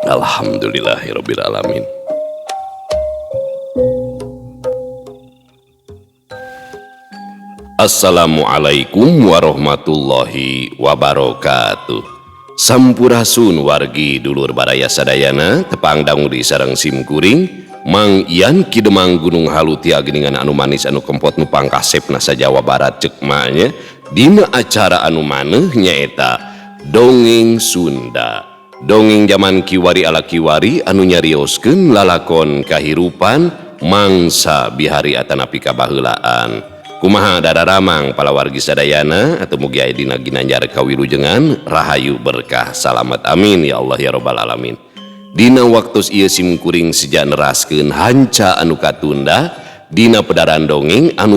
Alhamdulillahirabbil alamin. Assalamualaikum warahmatullahi wabarakatuh. Sampurasun wargi dulur baraya sadayana, tepang dangu di sareng sim kuring Mang Ian Ki Demang Gunung Halu tia geningan anu manis anu kempot nu pangkasepna sa Jawa Barat ceuk nya. Dina acara anu maneuh nyaeta Dongeng Sunda. Dongeng zaman kiwari ala kiwari anu nyarioskeun lalakon kahirupan mangsa bihari atanapi kabaheulaan. Kumaha dararamang palawargi sadayana atau mugi aya dina ginanjar kawilujengan rahayu berkah salamet, amin ya Allah ya robbal alamin. Dina waktos ieu sim kuring seja neraskeun hanca anu katunda dina pedaran dongeng anu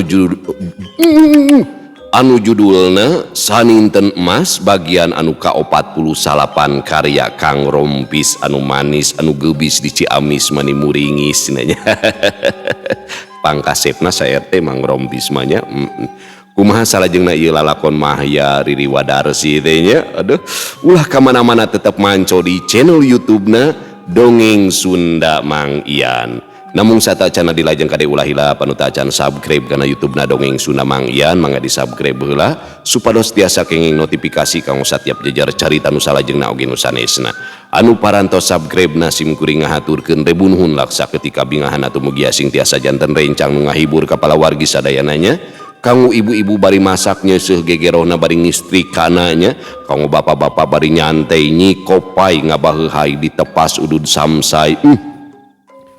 judulna Saninten Emas bagian anu ka-49 karya Kang Rompis anu manis anu geubis di Ciamis mani muringis cenah nya. Pangkasepna sa RT Mang Rompis mah nya. Kumaha salajengna ieu lalakon Mahya Riri Wadarsi teh nya. Aduh, ulah ka mana-mana tetep manco di channel YouTube-na Dongeng Sunda Mang Ian. Namun satacana dilajeng kade ulah hilap anu tacan subscribe kana YouTube-na Dongeng Sunda Mang Ian, mangga di-subscribe heula supados tiasa kenging notifikasi kanggo satiap jejer carita nu salajengna oge nu sanesna. Anu parantos subscribe-na sim kuring ngahaturkeun ribu nuhun laksa ketika bingahan atuh mugia sing tiasa janten rencang nu ngahibur ka palawargi sadayana nya. Kanggo ibu-ibu bari masak nyeuseuh gegerohna bari ngistrikana nya, kanggo bapak-bapak bari nyantai nyikopai ngabaheuhai ditepas udud samsai.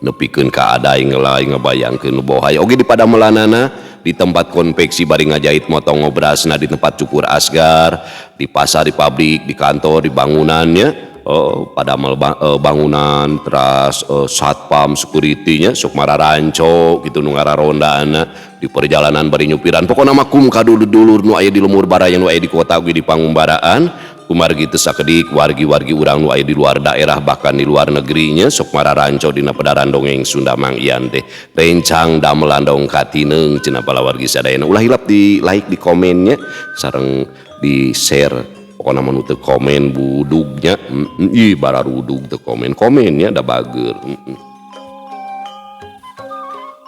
Nepikeun ka adai ngelai ngabayangkeun nu bohai oge di padamelanana di tempat konveksi bari ngajahit motong ngobrasna di tempat cukur asgar, di pasar, di pabrik, di kantor, di bangunannya, padamel bangunan teras, satpam security-nya sok mararanco gitu nu ngararondana di perjalanan bari nyupiran. Pokona mah kum ka dulur-dulur nu aya di lemur baraya nu aya di kota oge di pangumbaraan. Kumargi teu sakedik wargi-wargi urang nu aya di luar daerah bahkan di luar negerinya sok mararanco dina pedaran dongeng Sunda Mang Ian teh rencang damelan dong katineung cenah palawargi sadayana. Ulah hilap di like, di komennya sareng di share. Pokona mah nu teu komen budugnya, ih bararudug teu komen, komennya da bager.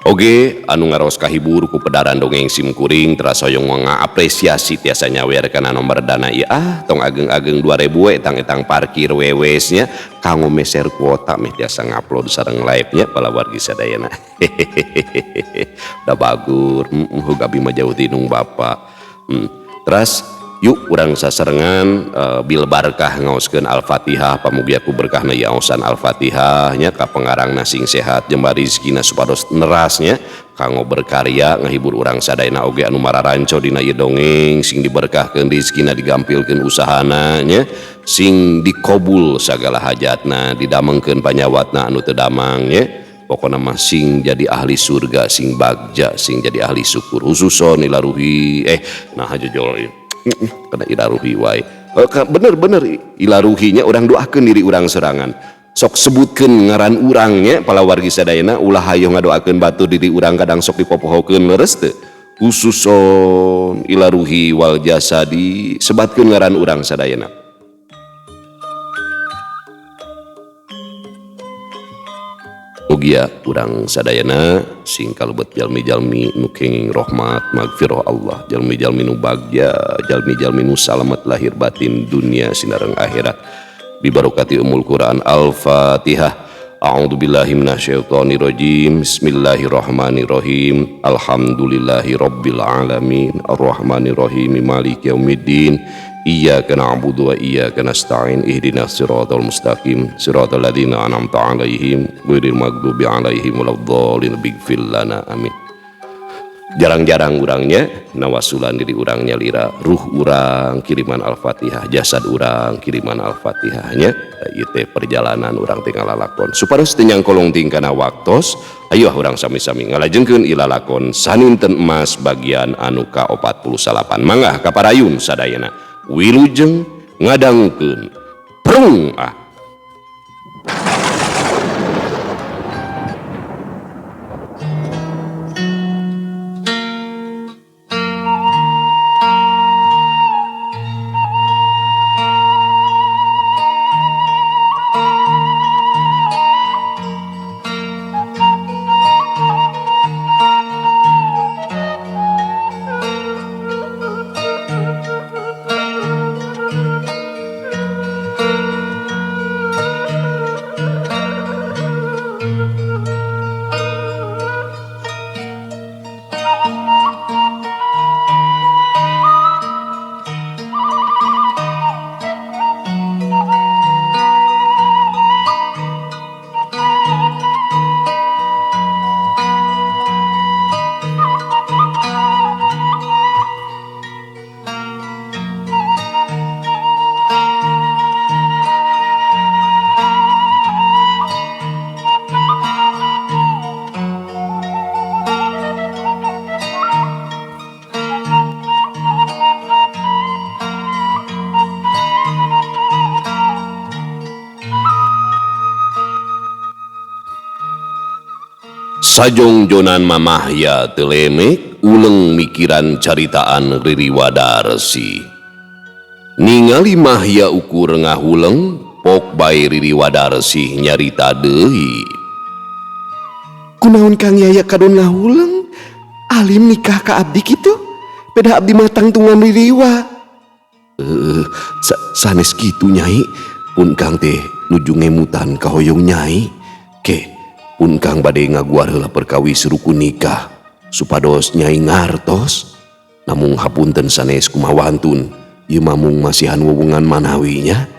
Oge anu ngaros kahibur ku pedaran dongeng sim kuring teras hoyong ngaapresiasi tiasa nyawer kana nomor dana ieu, ah tong ageng-ageng 2000 we etang-etang parkir wewesnya kanggo meser kuota meh tiasa ngupload sareng live-nya palawargi sadayana. Da bagur, heug abi mah jauh ti indung bapa. Teras yuk urang sasarengan, bil barkah ngaoskeun Al-Fatihah, pamugia ku berkahna ieu aosan Al-Fatihah nya ka pengarangna sing sehat jembar rezekina supados nerasnya kanggo berkarya ngahibur urang sadayana oge anu mararanco dina ieu dongeng sing diberkahkeun rezekina digampilkeun usahana nya sing dikobul sagala hajatna didamengkeun panyawatna anu teu damang nya. Pokona mah sing jadi ahli surga sing bagja sing jadi ahli syukur khususon ilaruhi, nah jojol ieu. Kena ilaruhi wae. Bener-bener ilaruhinya urang doakeun diri urang serangan. Sok sebutkeun ngaran urangnya palawargi sadayana ulah hayo ngadoakeun batur diri urang kadang sok dipopohokeun leres teu. Khususon ilaruhi wal jasadi sebatkeun ngaran urang sadayana. Mugia urang sadayana sing kalebet jalmi-jalmi nu kenging rahmat magfirah Allah, jalmi-jalmi nu bagja, jalmi-jalmi nu salamet lahir batin dunia sinareng akhirat. Bibarokati umul Quran. Al-Fatihah. A'udzu billahi minasyaitonir rajim. Bismillahirrahmanirrahim. Alhamdulillahi rabbil alamin. Arrahmanirrahim. Maliki yaumiddin. Iyyaka na'budu wa iyyaka nasta'in. Ihdinas siratal mustaqim. Siratal ladzina an'amta 'alaihim ghairil maghdubi 'alaihim waladdallin. Ighfir lana. Amin. Jarang-jarang urangnya nawasulan diri urangnya lira ruh urang kiriman Al-Fatihah, jasad urang kiriman Al-Fatihahnya ieu teh perjalanan urang teh ngalalakon supados teu nyangkolong tingkana waktos. Ayo urang sami-sami ngalajengkeun ilalakon Saninten Emas bagian anu ka-49. Mangga kaparayun sadayana wilujeng ngadangukeun prung ah. Sajongjonan mah Mahya teu lemek uleng mikiran caritaan Riri Wadarsi. Ningali Mahya ukur ngahuleng, pok bae Riri Wadarsi nyarita deui. Kunaon Kang Yaya kadon ngahuleng? Alim nikah ka abdi kitu? Beda abdi mah tangtungan ririwa. Eh, sanes kitu, Nyai. Pun Kang teh nuju ngemutan kahoyong Nyai. Ke, pun Kang bade ngaguar heula perkawis rukun nikah supados Nyai ngartos. Namung hapunten sanes kumawantun, ieu mah mung masihan wewengan manawi nya.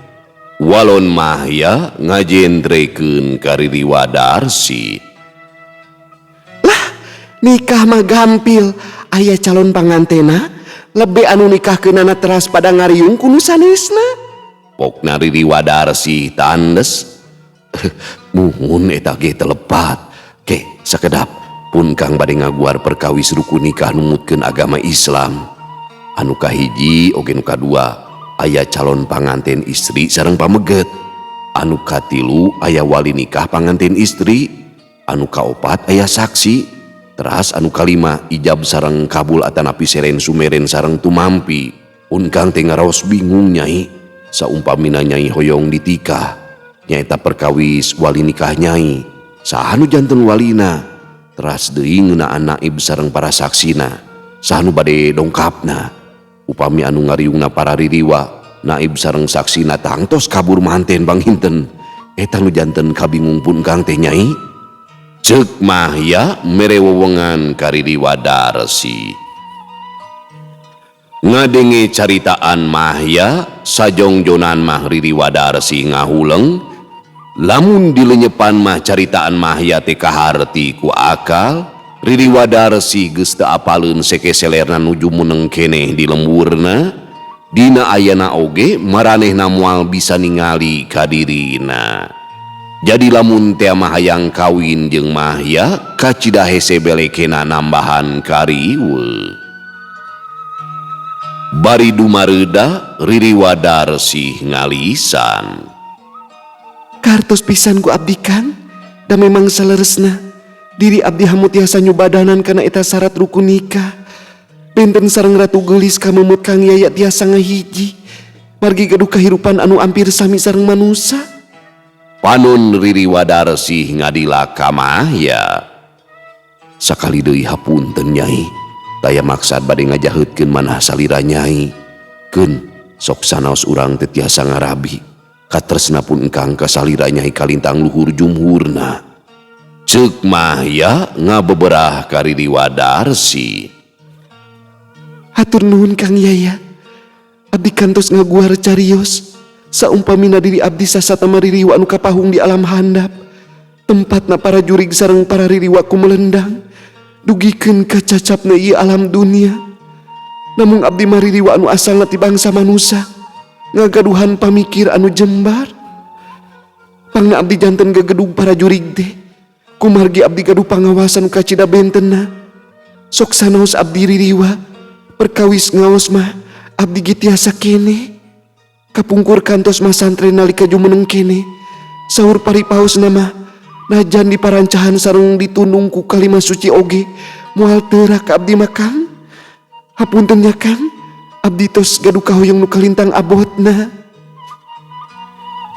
Walon Mahya ngajentrekeun ka Riri Wadarsi. Nikah mah gampil, aya calon pangantena, lebih anu nikahkeunana teras pada ngariung ku nu sanesna. Pokna Riri Wadarsi tandes. Muhun, eta ge telepat. Ke, sakedap, pun Kang bade ngaguar perkawis rukun nikah numutkeun agama Islam. Anu kahiji oge nu kadua aya calon panganten istri sareng pameget. Anu katilu aya wali nikah panganten istri. Anu kaopat aya saksi. Teras anu kalima ijab sareng kabul atanapi seren sumeren sareng tumampi. Pun Kang teh ngaraos bingung, Nyai. Saumpamina Nyai hoyong ditikah, nyaeta perkawis wali nikah Nyai. Saha nu janten walina? Teras deui ngeunaan naib sareng para saksina. Saha nu bade dongkapna? Upami anu ngariungna para ririwa, naib sareng saksina tangtos kabur manten banghinten. Eta nu janten kabingung pun Kang teh, Nyai. Cek Mahya mere wewengan ka Riri Wadarsi. Ngadenge caritaan Mahya, sajongjonan mah Riri Wadarsi ngahuleng. Lamun dilenyepan mah caritaan Mahya teh kaharti ku akal. Riri Wadarsi geus teu apaleun seke selerna nuju meneng keneh di lemburna. Dina ayana oge maranehna moal bisa ningali ka dirina. Jadi lamun tea mah hayang kawin jeung Mahya, kacida hese belekena nambahan kariweuh. Bari dumareuda Riri Wadarsi ngalisan. Kartos pisan ku abdi, Kang, da memang saleresna diri abdi hamu tiasa nyubadanan kana eta syarat rukun nikah. Benten sareng Ratu Geulis kamemut Kang Yaya tiasa ngahiji. Margi gaduh kahirupan anu ampir sami sareng manusa. Panon Riri Wadarsi ngadila ka Mahya. Sakali deui hapunten, Nyai. Taya maksad bade ngajaheutkeun manah salira Nyai. Keun, sok sanaos urang teu tiasa ngarabi. Katresna pun engkang ka salira Nyai kalintang luhur jumhurna. Cek Mahya ngabeberah ka Riri Wadarsi. Hatur nuhun, Kang Yaya. Abdi kantos ngaguar carios. Saumpamina diri abdi sasatama ririwa anu kapahung di alam handap. Tempatna para jurig sareng para ririwa kumelendang. Dugikeun ka cacapna ieu alam dunia. Namung abdi mah ririwa anu asalna ti bangsa manusa. Ngagaduhan pamikir anu jembar. Pangna abdi janten gegedug para jurig teh. Kumargi abdi gaduh pangawasan kacida bentenna. Sok sanaos abdi ririwa. Perkawis ngaos mah abdi ge tiasa keneh. Kapungkur kantos masantren nalika jumeneng keneh. Saur paripaos nama najan di parancahan sareng ditundung ku kalimah suci oge moal teurak ka abdi mah, Kang. Hapunten nya, Kang, abdi tos gaduh kahoyong nu kalintang abotna.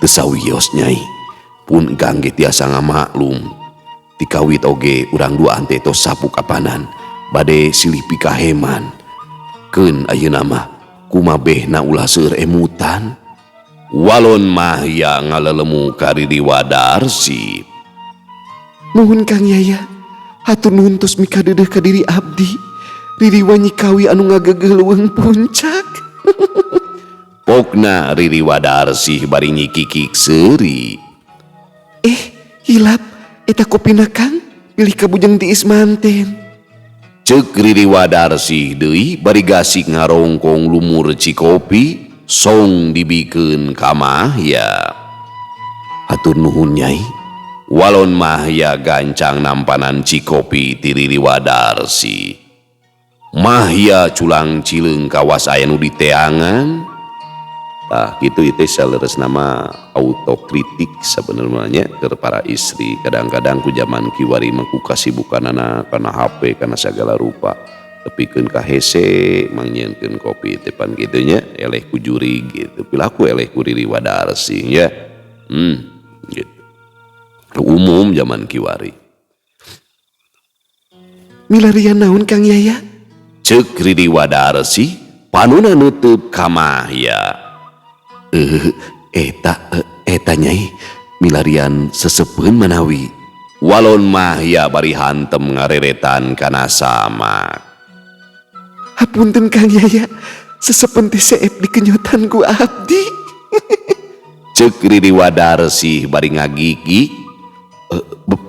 Teu sawios, Nyai, pun Kang ge tiasa ngamaklum. Tikawit oge urang duaan teh tos sapuk apanan bade silih pikaheman. Keun, ayeuna mah kumabehna ulah seueur emutan. Walon Mahya ngalelemu ka Riri Wadarsi. Nuhun, Kang Yaya. Hatur nuhun tos mikadeudeuh ka diri abdi. Ririwa nyikawi anu ngagegeuh leuweung puncak. Pokna Riri Wadarsi bari nyikikik seuri. Eh, hilap eta kopina, Kang, pilih kabujeng tiis manten. Cek Riri Wadarsi deui bari gasik ngarongkong lumur cikopi song dibikeun ka Mahya. Hatur nuhun, Nyai. Walon Mahya gancang nampanan cikopi ti Riri Wadarsi. Mahya culang cileung kawas aya nu diteangan. Tah kitu ieu teh saleresna mah autokritik sabenerna nya keur para istri. Kadang-kadang ku jaman kiwari mah ku kasibukanana kana HP kana sagala rupa. Tepikeun ka hese mangnyieunkeun kopi teh pan kitu nya eleh ku jurig gitu. Pilaku eleh ku Riri Wadarsih nya. Gitu. Umum jaman kiwari. Milarian naon Kang Yaya? Ceuk Riri Wadarsih panuna nutup ka Mahya. Eta nyai milarian sesepeun manawi. Walon Mahya bari hantem ngareretan kana samak. Hapunten Kang Yaya, sesepeun teh seep dikenyotan ku abdi. Ceuk Riri Wadarsih bari ngagigig.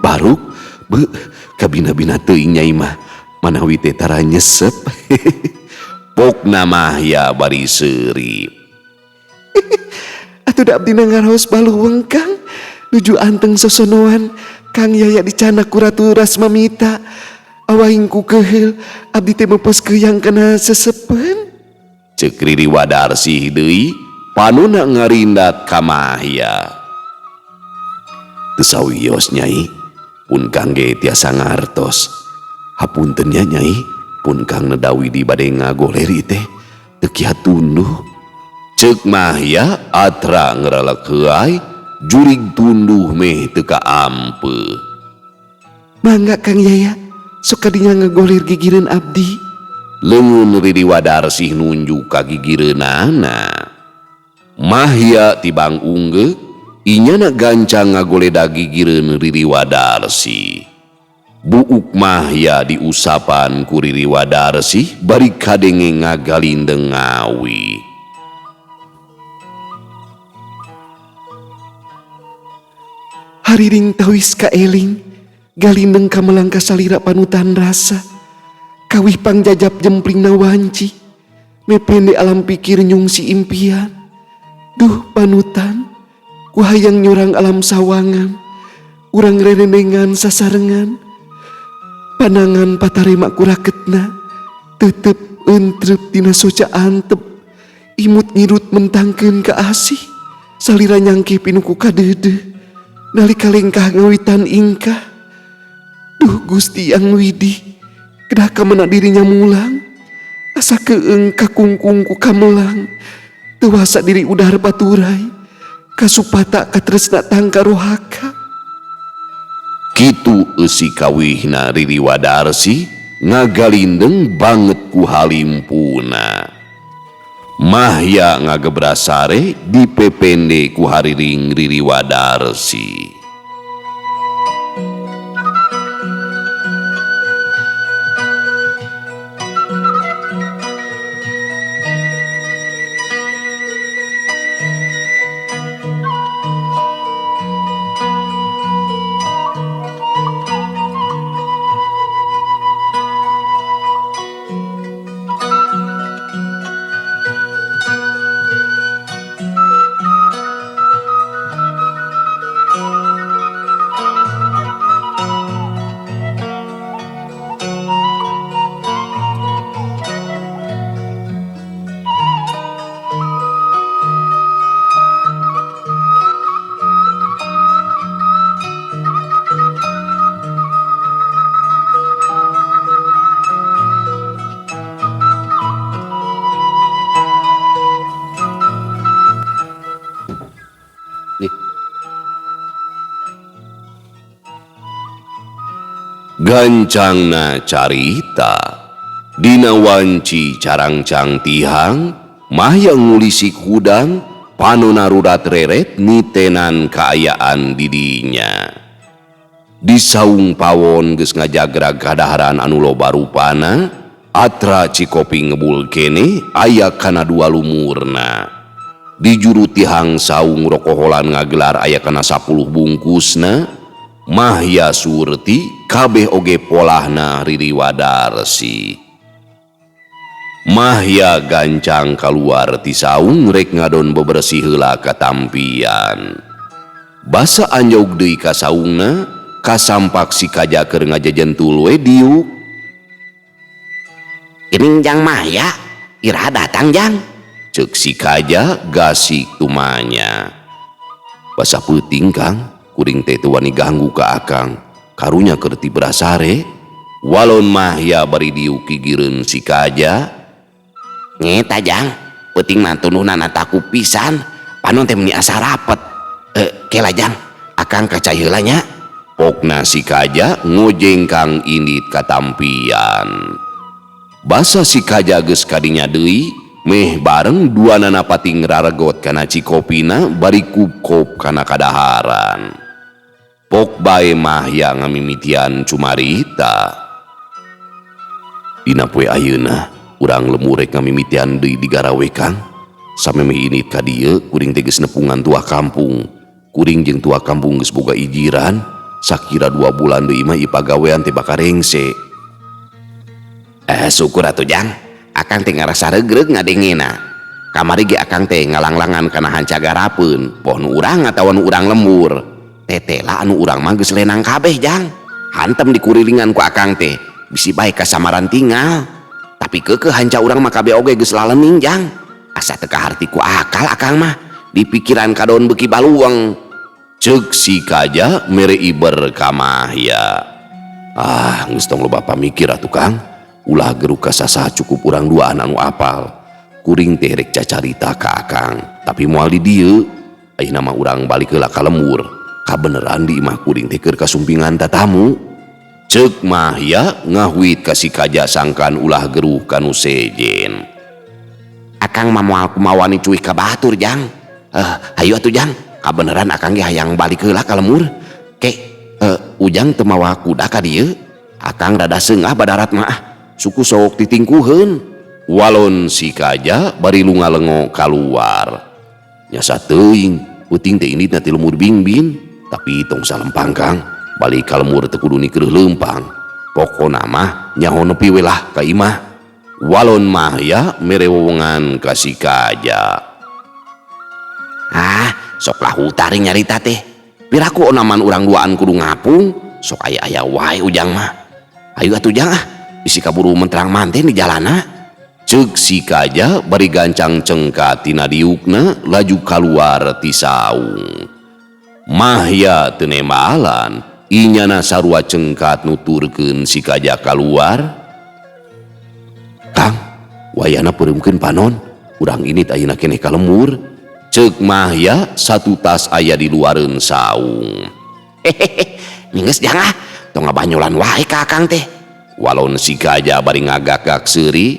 Baruk be kabina-bina teuing nyai mah manawi teh tara nyesep. Pokna Mahya bari seuri. Atuh da abdi ngaraos baluweung Kang, nuju anteng sosonoan Kang Yaya dicanak ku Ratu Rasmamita. Awaing ku keheul abdi teh mepes keuyang kana sesepeun. Ceuk Riri Wadarsih deui panuna ngarindat ka Mahya. Teu sawios nyai, pun Kang ge tiasa ngartos. Hapunten nya nyai, pun Kang nedawi di bade ngagoler ieu teh teu kiat tunduh. Ceuk Mahya atra ngerelek heuay jurig tunduh meh teu kaampeuh. Mangga Kang Yaya, sok kadinya ngagoler gigireun abdi. Leungeun Riri Wadarsih nunjuk ka gigireunana. Mahya tibang unggeuk inyana gancang ngagoleda gigireun Riri Wadarsih. Buuk Mahya diusapan ku Riri Wadarsih bari kadenge ngagalindeng ngawi. Hariring tawis kaeling, galindeng kamelang kasalira panutan rasa. Kawih pangjajap jempling na wanci, mepende alam pikir nyungsi impian. Duh panutan, ku hayang nyurang alam sawangan, urang rerendengan sasarengan. Panangan patarema kuraketna, tetep entrep tina soca antep, imut ngirut mentangkeun ka asih, salira nyangke pinuku kadeudeung. Nalika lengkah ngawitan ingkah. Duh Gusti Yang Widi, kedah kamana dirinya mulang, asa keeng kakungkung ku kamelang, tewasa diri udar baturai, kasupata katresna tangka rohaka. Kitu eusi kawihna Riri Wadarsih ngagalindeng banget ku halimpuna. Mahya ngagebrasare dipepende ku hariring Riri Wadarsih. Gancangna carita dina wanci carangcang tihang Mahya ngulisik hudang panona rudat reret nitenan kaayaan didinya. Di saung pawon geus ngajagrag kadaharan anu loba rupana, atra cikopi ngebul kene aya kana dua lumurna. Di juru tihang saung rokoholan ngagelar aya kana 10 bungkusna. Mahya Surti kabeh oge polahna Riri Wadarsih. Mahya gancang kaluar ti saung rek ngadon bebersih heula katampian. Basa anjog deui ka saungna, kasampak si kaja keur ngajajentul we diuk. Geuning Jang Mahya, iraha datang Jang? Cek si Kaja gasik tumanya. Basa peuting Kang, kuring teh teu wani ganggu ka akang. Karunya keur tibrasare. Walon Mahya bari diuk gigireun si Kaja. Ngeta Jang, peuting mah tunduhnana taku pisan, panon teh meuni asa rapet. Kela Jang, akang kaca heula nya. Pokna si Kaja ngojengkang indit katampian. Basa si Kaja geus kadinya deui, meh bareng duanana pating raregot kana cikopina bari kup-kop kana kadaharan. Pok bae Mahya ngamimitian cumarita. Dina poe ayeuna urang lembur rek ngamimitian deui digarawe Kang. Samemeh indit ka dieu kuring teh geus nepungan tua kampung. Kuring jeung tua kampung geus boga ijiran, sakira 2 bulan deui mah ieu pagawean teh bakal rengse. Syukur atuh Jang, akang teh ngarasa regreg ngadengena. Kamari ge akang teh ngalanglangan kana hanca garapeun, poh nu urang atawa nu urang lembur. Tetela anu urang mah geus lenang kabeh Jang. Hantem dikurilingan ku akang teh, bisi bae kasamaran tinggal. Tapi keukeuh hanca urang mah kabeh oge geus lalening Jang. Asa teu kaharti ku akal akang mah, di pikiran kadon beuki balueng. Ceuk si Kaja mere iber ka Mahya. Ah, geus tong loba pamikir atuh Kang. Ulah geruk ka sasaha cukup urang duaan anu apal. Kuring teh rek cacarita ka akang, tapi moal di dieu. Ayeuna mah urang balik heula ka lembur. Kabeneran di imah kuring teh keur kasumpingan tatamu. Ceuk Mahya ngahuit ka si Kaja sangkan ulah geruh kanu sejen. Akang mah moal kumawani cuih ka batur Jang. Hayu atuh Jang, kabeneran akang ge hayang balik heula ka lembur. Ke, ujang teu mawa kuda ka dieu. Akang rada seungah badarat mah. Suku sok ditingkuheun. Walon si Kaja bari lunga-lengo kaluar. Nyasa teuing, peuting teh inditna ti lemur bingbin, tapi tong salempang Kang, balik ka lemur teu kudu nikreuh leumpang. Pokona mah nyaho nepi we lah ka imah. Walon Mahya mere wewengan ka si Kaja. Ah, sok lah hutaring nyarita teh. Piraku onaman urang duaan kudu ngapung, sok aya-aya wae ujang mah. Hayu atuh Jang ah, bisi kaburu menterang manten di jalana. Ceuk si Kaja bari gancang cengka tina diukna laju kaluar ti saung. Mahya teu nembalan, inyana sarua cengkat nuturkeun si Kaja kaluar. Kang, wayahna peureumkeun panon, urang ini ayeuna keneh ka lembur. Ceuk Mahya satu tas aya di luareun saung. Hehehe, minggeus Jang ah, tong ngabanyolan wae ka akang teh. Walon si Kaja bari ngagak-gak seuri,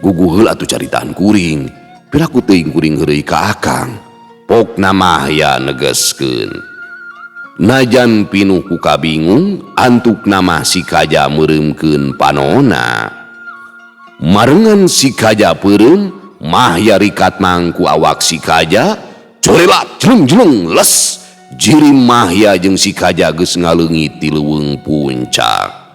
guguh heula atuh caritaan kuring. Piraku teuing kuring heureuy ka akang. Pokna Mahya negeskeun. Najan pinuh ku kabingung, antukna mah si Kaja meureumkeun panona. Marengan si Kaja peureum, Mahya rikat mangku awak si Kaja, corelat jeleng-jeleng les. Jirim Mahya jeung si Kaja geus ngaleungit ti leuweung puncak.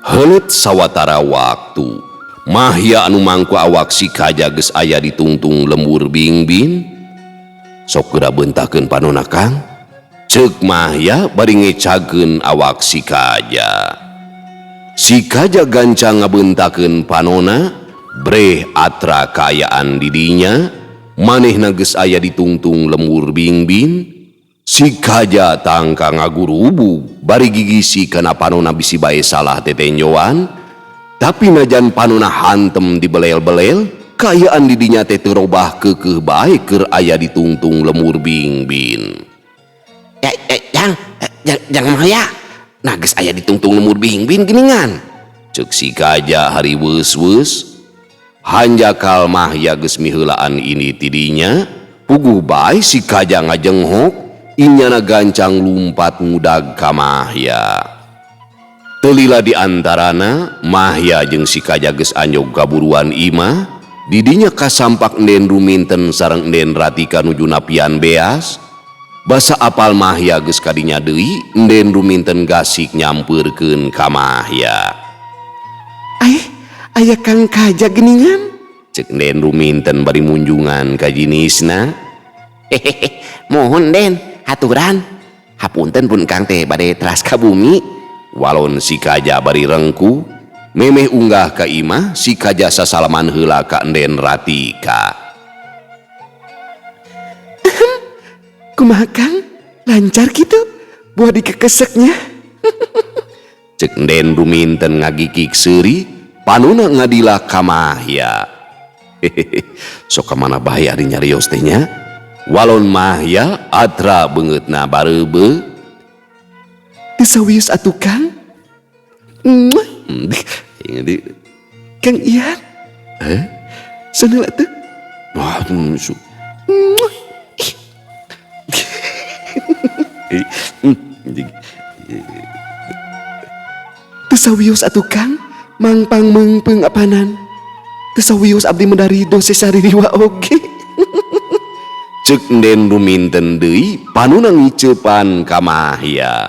Heuleut sawatara waktu, Mahya anu mangku awak si Kaja geus aya di tungtung lembur bingbin. Sok geura beuntakeun panona Kang. Ceuk Mahya bari ngecageun awak si Kaja. Si Kaja gancang ngabeuntakeun panona, breh atra kaayaan didinya, manehna geus aya di tungtung lembur bingbin. Si Kaja tangka ngagurubug bari gigisi kana panona bisi bae salah tetenjoan, tapi najan panona hantem dibelel-belel, kaayaan didinya teh teu robah keukeuh bae keur aya di tungtung lemur bingbin. Jang, jang Mahya, nah geus aya di tungtung lemur bingbin geuningan. Ceuk si Kaja hari weus-weus, hanjakal Mahya geus miheulaan ini tidinya, puguh bae si Kaja ngajenghok. Inyana gancang lumpat ngudag ka Mahya. Telila di antarana Mahya jeung si Kaja geus anjog kaburuan imah, didinya kasampak Enden Ruminten sareng Enden Ratika nuju napian beas. Basa apal Mahya geus kadinya deui, Enden Ruminten gasik nyampeurkeun ka Mahya. Ai, aya Kang Kaja geuningan? Cek Den Ruminten bari munjungan ka jinisna. Hehehe, mohon Den, haturan. Hapunten pun Kang teh bade teras ka bumi. Walon si Kaja bari rengku, memeh unggah ka imah si Kaja sasalaman heula ka Enden Ratika. Kumaha Kang? Lancar kitu? Buah dikekeseknya. Cek Enden Ruminten ngagikik seuri, panuna ngadila ka Mahya. Hehehe, sok ka mana bae ari nyarios teh nya? Walon Mahya atra beungeutna bareubeuh. Teu sawios atuh Kang. Muah. Kang Ian. Eh? Saneula teh. Wah, su. Muah. Teu sawios atuh Kang, mangpang meungpeung apanan. Teu sawios abdi medari dose saririwa oge. Cek Enden Ruminten deui panuna ngiceupan ka Mahya.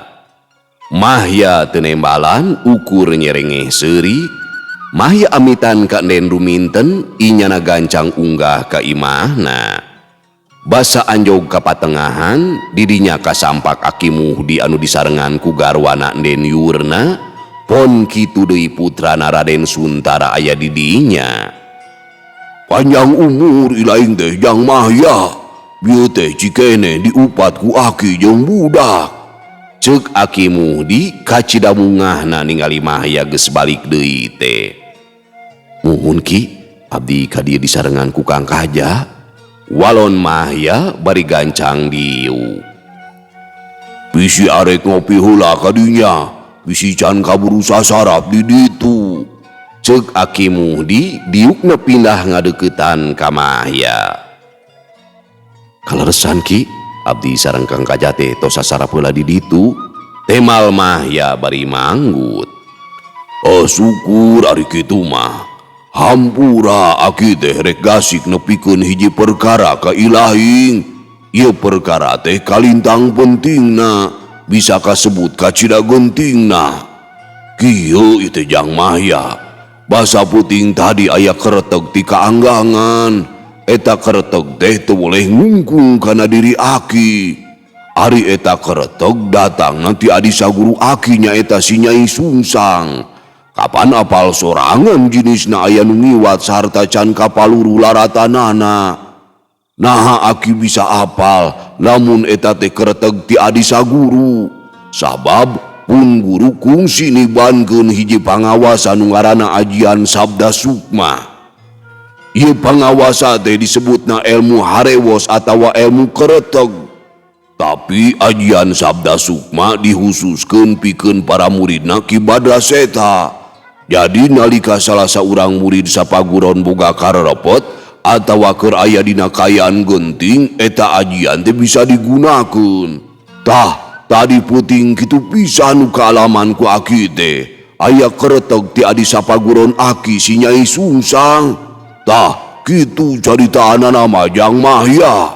Mahya teu nembalan ukur nyerengeh seuri. Mahya amitan ka Enden Ruminten inyana gancang unggah ka imahna. Basa anjog ka patengahan didinya kasampak Aki Muhdi anu disarengan ku garwana Enden Yurna. Pon kitu deui putrana Raden Suntara aya di dinya. Panjang umur ilaing teh jang Mahya. Bieu teh cikene diupat ku aki jeung budak. Ceuk Aki Muhdi kacida mungahna ningali Mahya geus balik deui teh. Muhun Ki, abdi ka dieu disarengan ku Kang Kaja. Walon Mahya bari gancang dieu. Bisi arek ngopi heula ka dinya. Bisi can kaburu sasarap di ditu. Ceuk Aki Muhdi diukna pindah ngadeuketan ka Mahya. Kaleresan Ki, abdi sareng Kang Kaja teh tos sasarap heula di ditu. Temal Mahya bari manggut. Oh syukur ari kitu mah. Hampura aki teh rek gasik nepikeun hiji perkara ka ilahing. Ieu perkara teh kalintang pentingna, bisa kasebut kacida gentingna. Kieu ieu teh jang Mahya. Basa puting tadi aya kereteg ti kaanggangan. Eta kereteg teh teu boleh ngungkung kana diri aki. Ari eta kereteg datang nanti adi saguru aki nyaeta si Nyai Sungsang. Kapan apal sorangan jinisna aya nu ngiwat sarta can kapaluru laratanana. Naha aki bisa apal lamun eta teh kereteg ti adi saguru. Sabab pun guru kungsi nibankeun hiji pangawasa nu ngaranna Ajian Sabda Sukma. Ieu pangawasa teh disebutna ilmu harewos atawa ilmu kereteg. Tapi Ajian Sabda Sukma dihususkeun pikeun para muridna Ki Badra Seta. Jadi nalika salah saurang murid sapaguron boga karerepot atawa keur aya dina kaayaan genting, eta ajian teh bisa digunakeun. Tah, tadi puting kitu pisan nu kaalaman ku aki teh. Aya kereteg ti adi sapaguron aki si Nyai Sungsang. Tah, kitu caritaanana mah jang Mahya.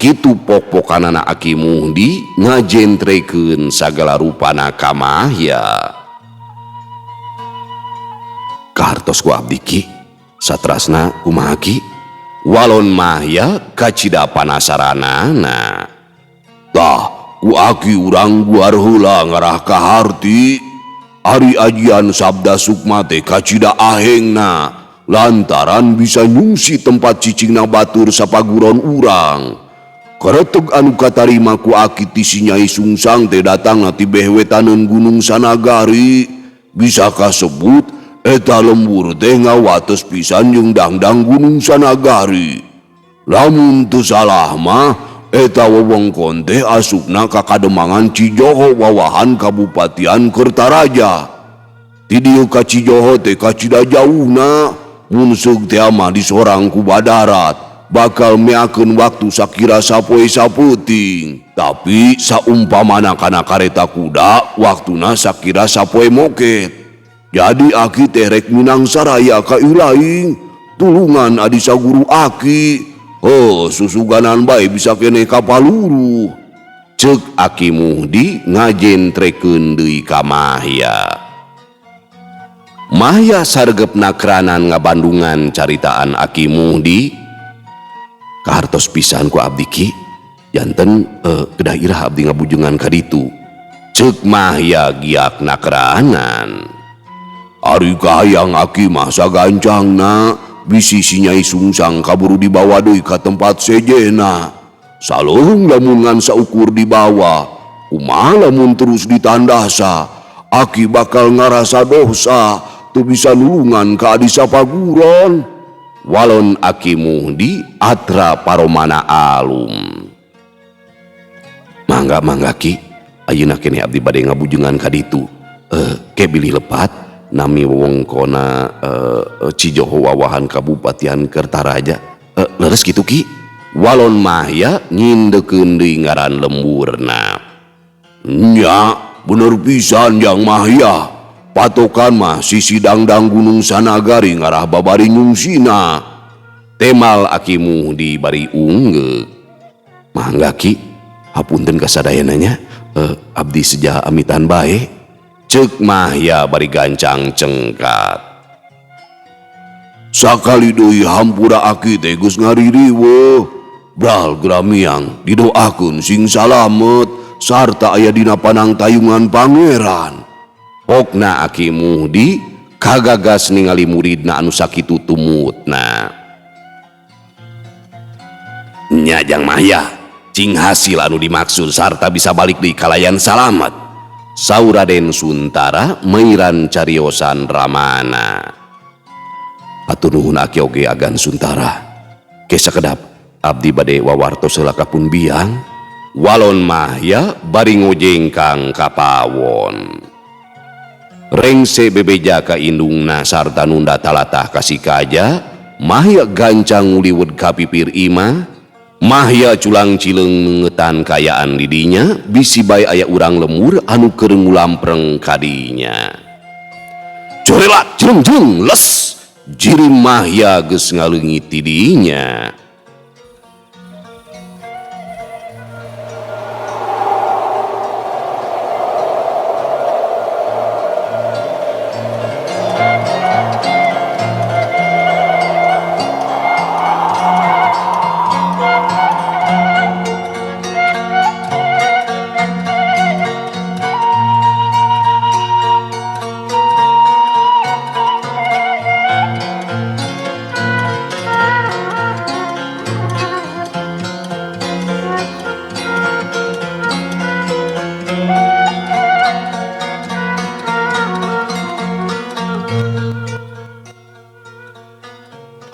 Kitu pok-pokanana Aki Muhdi ngajentrekeun sagala rupana ka Mahya. Kahartos ku abdi Ki, satrasna kumaha Ki? Walon Mahya kacida panasaranana. Tah, ku aki urang guar heula ngarah ka harti. Ari ajian Sabda Sukma teh kacida ahengna lantaran bisa nyungsi tempat cicingna batur sapaguron urang. Kereteg anu katarima ku aki ti si Nyai Sungsang teh datangna ti beh wetaneun Gunung Sanagari. Bisa kasebut eta lembur teh ngawates pisan jeung dangdang Gunung Sanagari. Lamun teu salah mah eta wewengkon teh asupna ka Kademangan Cijoho wawahan Kabupatian Kertaraja. Ti dieu ka Cijoho teh kacida jauhna, mun seug teh mah disorang ku badarat. Bakal meakeun waktu sakira sapoe sapeuting. Tapi saumpamana kana kareta kuda, waktuna sakira sapoe moket. Jadi aki teh rek minang saraya ka ilaing, tulungan adi saguru aki. Heuh, susuganan bae bisa keneh kapaluru. Ceuk Aki Muhdi ngajentrekeun deui ka Mahya. Mahya sargep nakranan ngabandungan caritaan Aki Muhdi. Kahartos pisan ku abdi Ki, janten kedah irah abdi ngabujengan ka ditu. Ceuk Mahya giak nakranan. Ari kahayang Aki mah sagancangna bisi si Nyai Sungsang kaburu dibawa deui ka tempat sejena. Saleuheung lamun ngan saukur dibawa, kumaha lamun terus ditandasa, Aki bakal ngarasa dosa. Teu bisa nulungan ka adi sapaguron. Walon Aki Muhdi atra paromana alum. Mangga mangga Ki, ayeuna keneh abdi bade ngabujengan ka ditu. Ke bilih lepat nami wewengkona Cijoho Wawahan Kabupatian Kertaraja. Leres kitu Ki. Walon Mahya nyindekeun deui ngaran lemburna. Nya, bener pisan Jang Mahya. Patokan mah sisi dangdang Gunung Sanagari ngarah babari nyungsina. Temal Aki Muhdi bari unggeuk. Mangga Ki, hapunten kasadayana nya, abdi seja amitan bae. Ceuk Mahya bari gancang cengkat. Sakali deui hampura Aki teh geus ngaririweuh. Bral gramiang didoakeun sing salamet sarta aya dina panangtayungan pangeran. Pokna Aki Muhdi kagagas ningali muridna anu sakitu tumutna. Nya Jang Mahya, cing hasil anu dimaksud sarta bisa balik deui kalayan salamet. Saur Raden Suntara mairan cariosan ramana. Hatur nuhun Aki oge agan Suntara. Ke sakedap abdi bade wawartos heula ka pun biang. Walon Mahya bari ngojengkang ka pawon. Rengse bebeja ka indungna sarta nunda talatah ka sikaja, Mahya gancang nguliwet ka pipir imah. Mahya culang cileung nengetan kayaan didinya, bisi bae aya urang lemur anu keur ngulampreng kadinya. Corelat jreng-jreng les, jirim Mahya geus ngaleungit tidinya.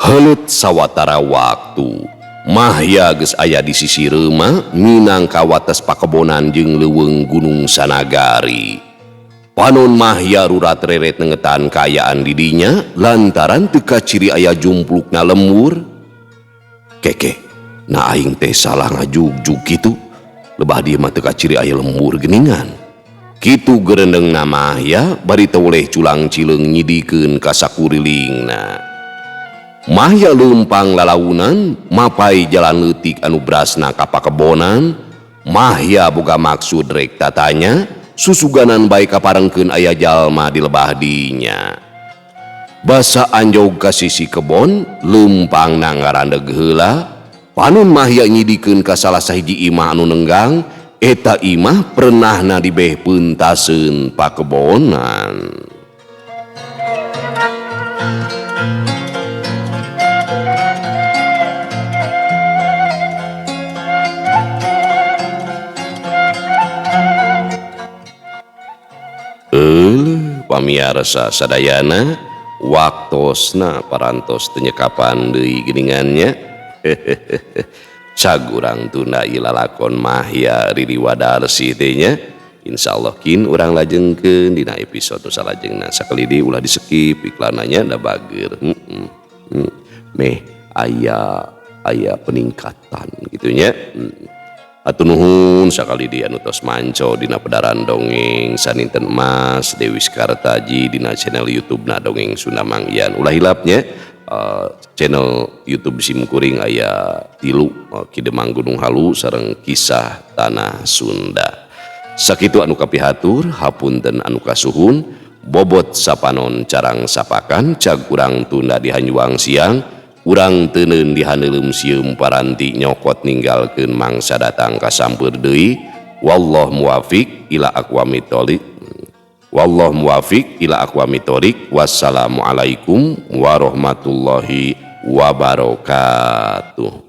Heuleut sawatara waktu, Mahya geus aya di sisi reuma minang kawates pakebonan jeung leuweung Gunung Sanagari. Panon Mahya rurat reret nengetan kaayaan didinya lantaran teu kaciri aya jumplukna lembur. Keke, na aing teh salah ngajugjug kitu. Lebah dieu mah teu kaciri aya lembur geuningan. Kitu gerendengna Mahya bari teu weleh culang cileung nyidikeun ka sakurilingna. Mahya leumpang lalaunan mapai jalan leutik anu brasna ka pakebonan. Mahya boga maksud rek tatanya susuganan bae kaparengkeun aya jalma di lebah dinya. Basa anjog ka sisi kebon leumpang na ngarandeg heula. Panon Mahya nyidikeun ka salah sahiji imah anu nenggang. Eta imah pernahna dibeh peuntaseun pakebonan. Pamiarsa sadayana waktosna parantos teu nyekapan deui geuningannya. Cag urang tunda ieu lalakon Mahya Riri Wadarsi teh nya. Insyaallah kin urang lajengkeun dina episode nu salajengna. Sakali deui ulah di-skip iklanna da bager. Meh aya peningkatan gitu nya. Hatur nuhun sakali deui anu tos manco dina pedaran dongeng saninten emas Dewi Sekartaji dina channel YouTube na Dongeng Sunda Mang Ian. Ulah hilapnya channel YouTube sim kuring aya 3 Ki Demang Gunung Halu sareng Kisah Tanah Sunda. Sakitu anu kapihatur, hapunten anu kasuhun. Bobot sapanon carang sapakan cag urang tunda di hanjuang siang urang teuneun di haneuleum sieum paranti nyokot ninggalkeun mangsa datang kasampeur deui. Wallahu muwafiq ila aqwamit thoriq. Wallahu muwafiq ila aqwamit thoriq. Wassalamualaikum warahmatullahi wabarakatuh.